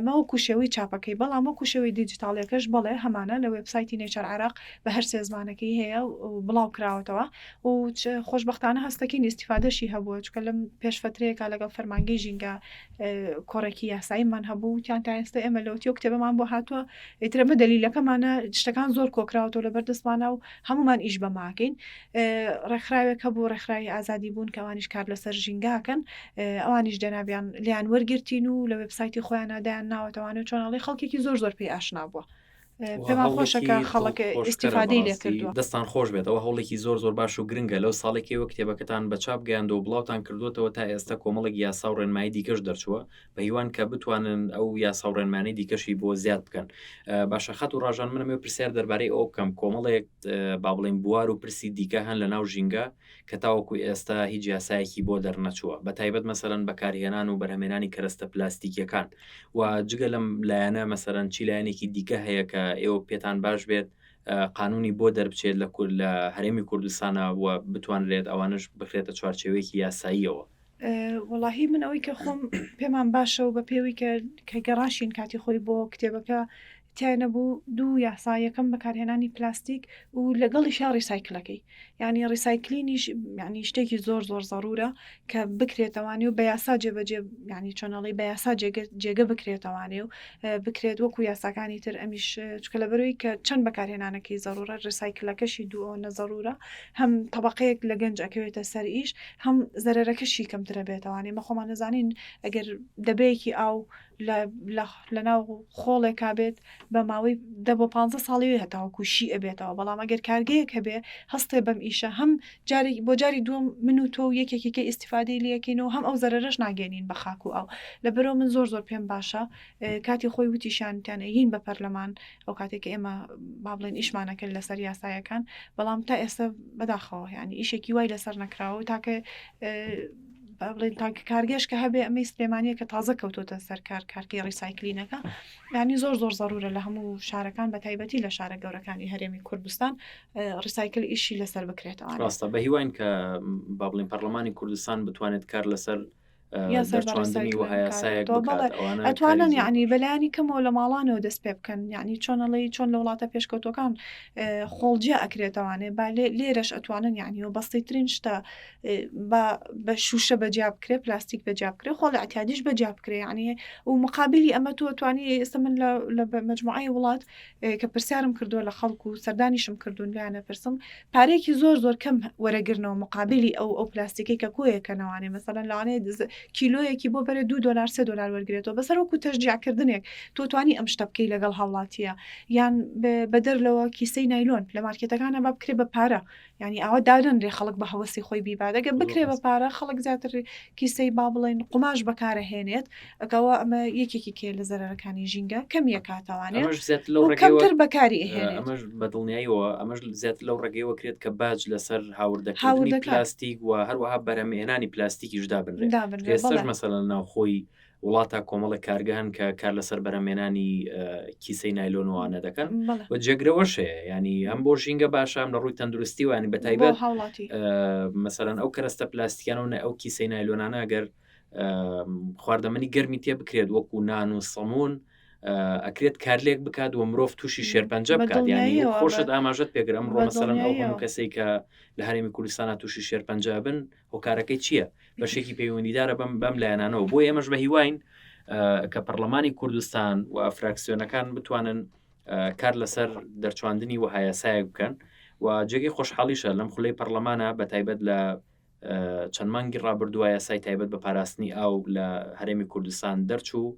مەوەکو شێوەی چاپەکەی بەڵام وەکو شێوەی دیجیتاڵیەکەش بەڵێ هەمانە لە وێبسایتی نێچەر عراق بە هەر سێ زمانەکەی هەیە و بڵاو کراوەتەوە و خۆشبەختانە هەستەکەین ئیستیفادەشی هەبووە چونکە لەم پێش فەترەیەکا لەگەڵ فەرمانگەی ژینگە کۆڕێکی یاساییمان هەبوو وتیان تا ئێستا ئێمە لەوەتی ئەو کتێبەمان بۆ هاتووە ئیتر ئەمە دەلیلەکەمانە شتەکان زۆر کۆکراوەتەوە لەبەر دەستمانە و هەمومان ئیش بەماکەین ڕێکخراوێک هەبوو ڕێکخراوی ئازادی بوون کە ئەوانیش کار لەسەر ژینگاکەن ئەوانیش جەنابیان لیان وەرگرتین و لە وێبسایتی خۆیانە دایان ناوەتەوانێ چۆناڵی خەڵکێکی زۆر زۆر پێی ئاشنا بووە پێمان خۆشە کە خەڵک ئیسیفادەی لێ کردووە. دەستان خۆش بێت ئەوە هەوڵێکی زۆر زۆر باش و گرنگە لەو ساڵێکەوە کتێبەکەتان بە چاپ گەیاندەوە بڵاوتان کردوتەوە تا ئێستا کۆمەڵێک یاسا و ڕێنمایی دیکەش دەرچووە بە هیوان کە بتوانن ئەو یاسا و ڕێنمانی دیکەشی بۆ زیاد بکەن باشە خات و ڕژان منەمێ پرسیار دەربارەی ئەو بکەم کۆمەڵێک با بڵێن بوار و پرسی دیکە هەن لە ناو ژینگە کە تاوەکو ئێستا هیچ یاسایەکی بۆ دەرنەچووە بە تایبەت مەسەلەن بەکارهێنان و بەرهەمێنانی کەرەستە پلاستیکیەکان و جگە لەم لایەنە مەسەلەن چی لایەنێکی دیکە هەیە کە ئێوە پێتان باش بێت قانونی بۆ دەربچێت لە کورد لە هەرێمی کوردستانە و بتوانرێت ئەوانش بخرێتە چوارچێوەیەکی یاساییەوە. وەڵاهی من ئەوەی کە خۆم پێمان باشە و بە پێوی کە کە گەڕاشین کاتی خۆی بۆ کتێبەکە تیا نەبوو دوو یاسا یەکەم بەکارهێنانی پلاستیک و لەگەڵیشا ڕیسایکلەکەی یعنی ڕیسایکلینیش یعنی شتێکی زۆر زۆر زەرورە کە بکرێتەوانی و بە یاسا جێبەجێ یعنی چۆنەڵی بە یاسا جێگە بکرێتەوانێ و بکرێت وەکو یاساکانی تر ئەمیش چکە لە بەروی کە چەند بەکارهێنانەکەی زەرورە ڕیسایکلەکەشی دوو ئەوەنە زەرورە هەم تەبقەیەک لە گەنج ئەکەوێتە سەر ئیش هەم زەرەرەکەشی کەمترە بێتەوانێ مە خۆمان نەزانین ئەگەر دەبەیەکی ئاو. لە ناو خۆڵێکا بێت بە ماوەی دە بۆ پانزە ساڵی وێ هەتاوەکو شی ئەبێتەوە بەڵام ئەگەر کارگەیەک هەبێ هەستێ بەم ئیشە هەم جارێک بۆ جاری دووەم من و تۆ و یەکێکی کە ئیستیفادەی لەکەین و هەم ئەو زەرەرەش ناگەێنین بە خاک و ئاو لەبەرەوە من زۆر زۆر پێم باشە کاتی خۆی وتیشیان تیان ئەیین بە پەرلەمان ئەو کاتێک کە ئێمە با بڵێن ئیشمانە کرد لەسەر یاسایەکان بەڵام تا ئێستا بەداخەوە یعنی ئیشێکی وای لەسەر نەکراوە و تاکە با بڵێن تاکە کارگەش کە هەبێ ئەمەی سلێمانیە کە تازە کەوتۆتە سەر کار کارکەی recycling ەکە یعنی زۆر زۆر زەرورە لە هەموو شارەکان بە تایبەتی لە شارە گەورەکانی هەرێمی کوردستان recycle ئیشی لەسەر بکرێتەوە ڕاستە بە هیواین کە با بڵێن پەرلەمانی کوردستان بتوانێت کار لەسەر دەرچواندنی وەها یاسایەک بکات ئەوانە ئەتوانن یعنی بەلایانی کەمەوە لە ماڵانەوە دەست پێ بکەن یعنی چۆنەڵی چۆن لە وڵاتە پێشکەوتەکان خۆڵجیا ئەکرێتەوانێ با لێرەش ئەتوانن یعنی و بەستیترین شتە بە بە شوشە بەجیا بکرێ پلاستیک بەجیا بکرێ خۆڵ اعتیادیش بەجیا بکرێ یعنی و مقابلی ئەمە تۆ توانی ئێستا من لە مجموعی وڵات کە پرسیارم کردووە لە خەڵک و سەردانیشم کردوون لایان ئەپرسم پارەیەکی زۆر زۆر کەم وەرەگرنەوە مقابلی ئەو ئەو پلاستیکەی کە کۆیەکەنەوانێ مەسەلەن لەوانەیە کیلۆیەکی بۆ بەرێ دو دۆلار سێ دۆلار وەرگێتەوە بەسەر وەکو تەشجیعکردنێک تۆ توانی ئەم شتە بکەی لەگەڵ هاوڵاتیە یان بەدەر لەوە کیسەی نایلۆن لە مارکێتەکانە با بکرێ بە پارە یانی ئاوا دادەنرێ خەڵک بە هەوەسی خۆی بیبات ئەگەر بکرێ بە پارە خەڵک زیاتر کیسەی با بڵێن قوماش بەکارەهێنێت ئەگەوە ئەمە یەکێکی کێ لە زەرەرەکانی ژینگە کەم یەکاتەوانێ ئەمەش زیاتر لەو ڕێگەیەوە کەمتر بەکاری ئەهێنێت ئەمەش بە دڵنیاییەوە ئەمەش زیاتر لەو ڕێگەیەوە کرێت کە باج لەسەر هاوردەکردنی هاوردەکار. پلاستیک و هەروەها بەرهەمهێنانی پلاستیکیش دابنرێت دابنرێت ئێستاش بەڵێ مەسەلەن ناوخۆی وڵاتە کۆمەڵێک کارگە هەن کە کار لەسەر بەرهەمێنانی کیسەی نایلۆن و ئەوانە دەکەن و جێگرەوەش هەیە ینی هەم بۆ ژینگە باشە هەم لە ڕووی تەندروستی وانی بە تایبەت هاوڵاتی مەسەلەن ئەو کەرەستە پلاستیکانە و ئەو کیسەی نایلۆنانە گەر خواردەمەنی گەرمی تێ بکرێت وەکو نان و سەمون ئەکرێت کارلێک بکات و مرۆڤ تووشی شێرپەنجە بکات ینی خۆشت ئاماژەت پێگرم ڕۆ مەسەلەن ئەو هەموو کەسێک کە لە هەرێمی کوردستانە تووشی شێرپەنجە بن هۆکارەکەی چییە؟ بەشێکی پەیوەندیدارە بەم بەم لایەنانەوە بۆ ئێمەش بە هیواین کە پەرلەمانی کوردستان و فراکسیۆنەکان بتوانن کار لەسەر دەرچواندنی وەها یاسایەک بکەن و جێگەی خۆشحاڵیشە لەم خولەی پەرلەمانە بە تایبەت لە چەند مانگی ڕابردووە یاسای تایبەت بە پاراستنی ئاو لە هەرێمی کوردستان دەرچوو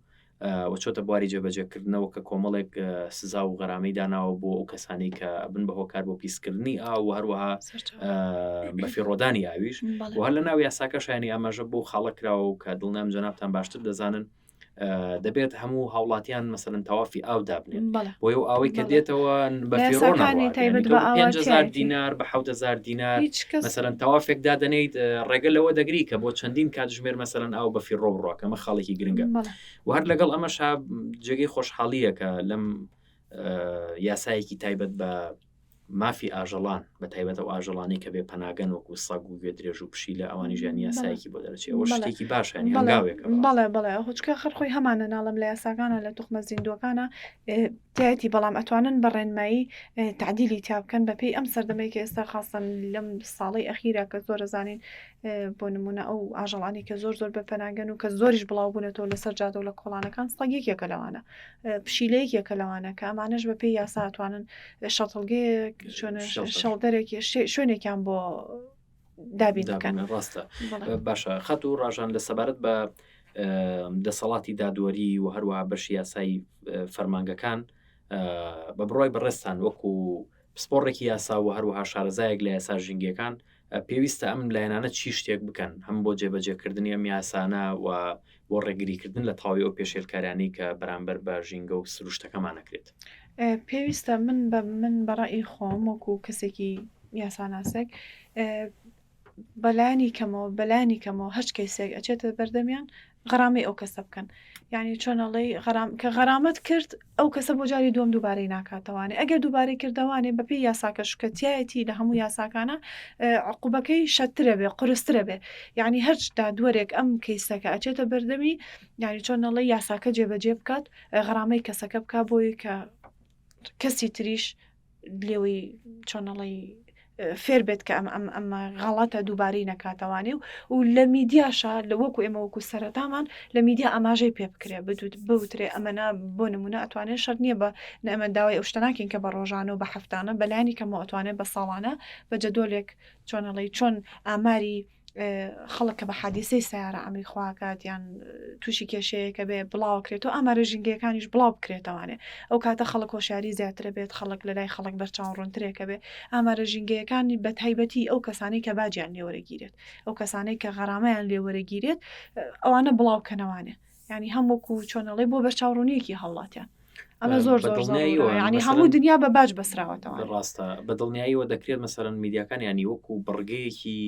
و چۆتە بواری جێبەجێکردنەوە کە کۆمەڵێک سزا و غەرامەی داناوە بۆ ئەو کەسانی کە ئەبن بە هۆکار بۆ پیسکردنی ئاو و هەروەها بەفیڕۆدانی ئاویش و هەر لە ناو یاساکەشانی ئاماژە بۆ خاڵە کراوە و کە دڵنیام جەنابتان باشتر دەزانن دەبێت هەموو هاوڵاتیان مەسەلەن تەوافی ئاو دابنێن بۆ ئەو ئاوەی کە دێتەوە بە تایبەت 5000 دینار بە 7000 دینار مەسەلەن تەوافێک دادەنیت ڕێگە لەوە دەگری کە بۆ چەندین کاتژمێر مەسەلەن ئاو بە فیڕۆ بڕۆکە ئەمە خاڵێکی گرنگە و هەر لەگەڵ ئەمەشا جێگەی خۆشحاڵیە کە لەم یاسایەکی تایبەت بە مافی ئاژەڵان بە تایبەت ئەو ئاژەڵانەی کە بێ پەناگەن وەکو سەگ و گوێ درێژ و پشیلە ئەوانی ژیان یاسایەکی بۆ دەرەچێ ئەوە شتێکی باشە یانی هەنگاوێکە بەڵێ بەڵێ هۆچکە خەر خۆی هەمانە ناڵم لە یاساکانە لە توخمە زیندووەکانە تایەتی بەڵام ئەتوانن بە ڕێنمایی تعدیلی تیا بکەن بەپێی ئەم سەردەمەی کە ئێستا خاصن لەم ساڵی ئەخیرا کە زۆرە زانین بۆ نمونە ئەو ئاژەڵانی کە زۆر زۆر بە پەناگەن و کە زۆریش بڵاو بوونەتەوە لەسەر جادە و لە کۆڵانەکان سەگ یەکێکە لەوانە پشیلە یەکێکە لەوانە کە ئەمانەش بە پێی یاسا ئەتوانن شەتڵگەیەک شوێنە shelter ێکی شوێنێکیان بۆ دابین بکەن ڕاستە باشە خەت و ڕژان لە سەبارەت بە دەسەڵاتی دادوەری و هەروەها بەشی یاسایی فەرمانگەکان بە بڕای بەڕێزتان وەکو پسپۆڕێکی یاسا و هەروەها شارەزایەک لە یاسا ژینگەکان پێویستە ئەم لایەنانە چی شتێک بکەن هەم بۆ جێبەجێکردنی ئەم یاسانە و بۆ ڕێگریکردن لە تەواوی ئەو پێشێلکاریانەی کە بەرامبەر بە ژینگە و سروشتەکەمان ئەکرێت؟ پێویستە من بە من بە ڕەئی خۆم وەکو کەسێکی یاساناسێک بەلایەنی کەمەوە بەلایەنی کەمەوە هەچ کەیسێک ئەچێتە بەردەمیان غەرامەی ئەو کەسە بکەن یعنی چۆن ئەڵێی غەرام کە غەرامەت کرد ئەو کەسە بۆ جاری دووەم دووبارەی ناکاتەوانێ ئەگەر دووبارەی کردەوانێ بەپێی یاساکە شکە تایەتی لە هەموو یاساکانە عقوبەکەی شەترە بێ قورسترە بێ یعنی هەرچ دادوەرێک ئەم کەیسەکە ئەچێتە بەردەمی یعنی چۆن ئەڵێی یاساکە جێبەجێ بکات غەرامەی کەسەکە بکا بۆی کە کەسی تریش لێوەی چۆن ئەڵێی فێر بێت کە ئەم ئەم ئەمە غەڵەتە دووبارەی نەکاتەوانێ و و لە میدیاشا لە وەکو ئێمە وەکو سەرەتامان لە میدیا ئاماژەی پێ بکرێ بدوت بوترێ ئەمەنا بۆ نمونە ئەتوانێت شەرت نییە بە نە ئەمە داوای ئەو شتە ناکەین کە بە ڕۆژانە و بە هەفتانە بەلایەنی کەمەوە ئەتوانێت بە ساڵانە بە جەدۆلێک چۆن ئەڵێی چۆن ئاماری. خەڵک کە بە حادیسەی سیارە ئەمری خواکات یان تووشی کێشەیەکە بێ بڵاوکرێتەوە ئامارە ژینگەکانیش بڵاو بکرێتەوانێ ئەو کاتە خەڵک هۆشیاری زیاترە بێت خەڵک لە لای خەڵک بەرچاو ڕوونترێکە بێ ئامارە ژینگەیەکانی بە تایبەتی ئەو کەسانی کە باجیان لێوەرەگیرێت ئەو کەسانەی کە غەرامەیان لێوەرەگیرێت ئەوانە بڵاوکەنەوانێ ینی هەم وەکو چۆنەڵی بۆ بەرچاوڕوونیەکی هاوڵاتیان ئەمە زۆر زۆر ینی هەموو دنیا بە باج بەسراوەتەوە ڕاستە بە دڵنیاییەوە دەکرێت مەسەرەن میدیاکان ینی وەکو بڕگەیەکی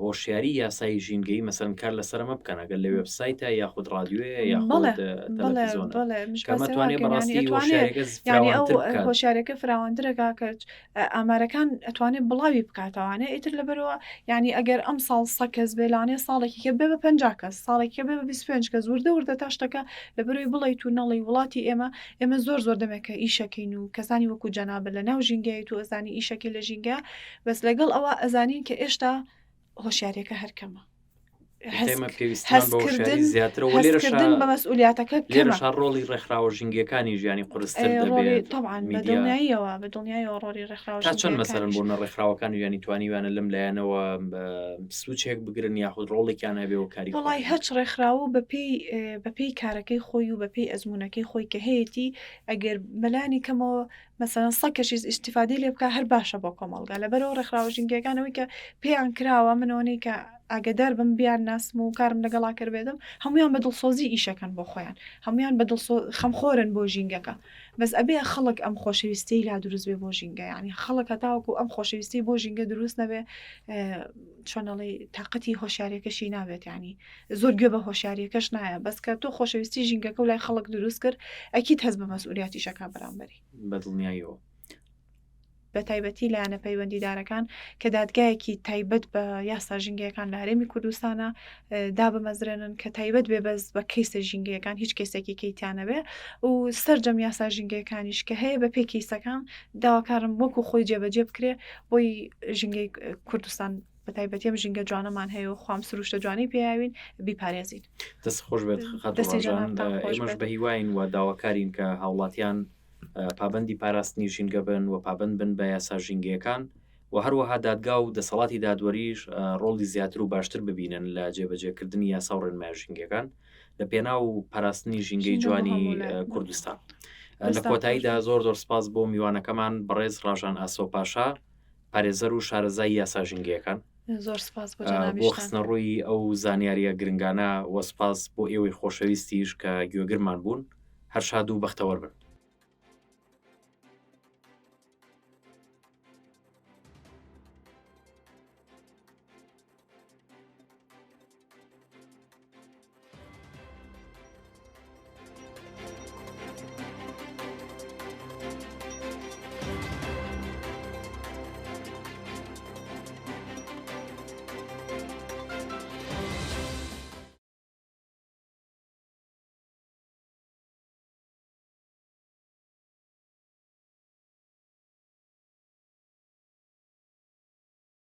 هۆشیاری یاسایی ژینگەی مەسەن کار لەسەرمە بکەن ئەگەر لە وێبسایتە یاخود ڕادیۆیە یاخود تەلەڤیزیۆنە بەڕاستی هۆشیارەکە فراوانترەکە کە ئامارەکان ئەتوانێت بڵاوی بکاتەوانێ ئیتر لەبەرەوە یعنی ئەگەر ئەم ساڵ سە کەس بێ لانێ ساڵێکی کە بێ بە 50 کەس ساڵێکی بێ بە 25 کەس وردە وردە تا شتەکە لەبەرەوەی بڵیت و نەڵی وڵاتی ئێمە ئێمە زۆر زۆر دەمێکە ئیشەکەین و کەسانی وەکو جەنابە لە ناو ژینگەیت و ئەزانی ئیشەکەی لە ژینگە بەس لەگەڵ ئەوە ئەزانین کە ئێشتا هۆشیاریەکە هەر کەمە. هەستکردن زیاترکردن بە مەسئولیاتەکە لێرەشا ڕۆڵی ڕێکخراوە ژینگەکانی ژیانی قورستر دەبێت طبعا بە دڵنیاییەوە بە دڵنیاییەوە ڕۆڵی ڕێکخراوە تا چەند مەسەرن بۆ نە ڕێکخراوەکانی ژیانی توانیویانە لەم لایەنەوە سوچێک بگرن یاخود ڕۆڵێکیان هەبێ و کاری وڵی هەچ ڕێکخراوە و بەپێی بەپێی کارەکەی خۆی و بەپێی ئەزمونونەکەی خۆی کە هەیەی ئەگەر مەلانی کەمەوە مەسەلەن سە کەشیش ئیستیفادەی لێ بکا هەر باشە بۆ کۆمەڵگا لەبەرئەوە ڕێکخراوە ژینگەیەکان ئەوەی کە پێیان کراوە من ئەوەنەی کە ئاگەدار بم بیان ناسم و کارم لەگەڵا کردبێتم هەمویان بە دڵسۆزی ئیشەکەن بۆ خۆیان هەمویان بە دڵسۆ خەمخۆرن بۆ ژینگەکە بەس ئەبێ خەڵک ئەم خۆشەویستی لا دروست بێ بۆ ژینگە یعنی خەڵک هەتاوەکو ئەم خۆشەویستی بۆ ژینگە دروست نەبێ چۆنەڵی تااقەتی هۆشیارەکەشی نابێت ینی زۆر گوێ بە هۆشیاریەکەش نایە بەس کە تۆ خۆشەویستی ژینگەکە و لای خەڵک دروست کرد ئەکید هەست بە مەسئولیاتیشەکە بەرامبەری. بە دڵنیاییەوە. بە تایبەتی لایەنە پەیوەندیدارەکان کە دادگایەکی تایبەت بە یاسا ژینگەیەکان لە هەرێمی کوردستانە دابمەزرێنن کە تایبەت بێ بەس بە کەیسە ژینگەیەکان هیچ کەسێکی کەیتیانەبێ و سەرجەم یاسا ژینگەیەکانیش کە هەیە بە پێی کەیسەکان داواکارم وەکو خۆی جێبەجێ بکرێ بۆی ژینگەی کوردستان بە تایبەتی ئەم ژینگە جوانەمان هەیە و خوام سروشتە جوانەی پێیاوین بیپارێزین. دەست خۆش بێت خاتوو دەستی ڕاژان جەنابتان خۆش ئێمەش بێت. بە هیواین و داواکارین کە هاوڵاتیان پابەندی پاراستنی ژینگە بن و پابەند بن بە یاسا ژینگەیەکان و هەروەها دادگا و دەسەڵاتی دادوەریش ڕۆڵی زیاتر و باشتر ببینن لە جێبەجێکردنی یاسا و ڕێنمایە ژینگەکان لە پێناو پاراستنی ژینگەی ژینگە بۆ جوانی هەموو لایەک. کوردستان لە دەستان خۆش کۆتاییدا بێت. زۆر زۆر سپاس بۆ میوانەکەمان بەڕێز ڕاژان ئاسۆ پاشا پارێزەر و شارەزای یاسا ژینگەیەکان. زۆر سپاس بۆ بۆ جەنابیشتان. خستنە ڕووی ئەو زانیاریە گرنگانە وە سپاس بۆ ئێوەی خۆشەویستیش کە گوێگرمان بوون. هەر شاد و بەختەوەر بن.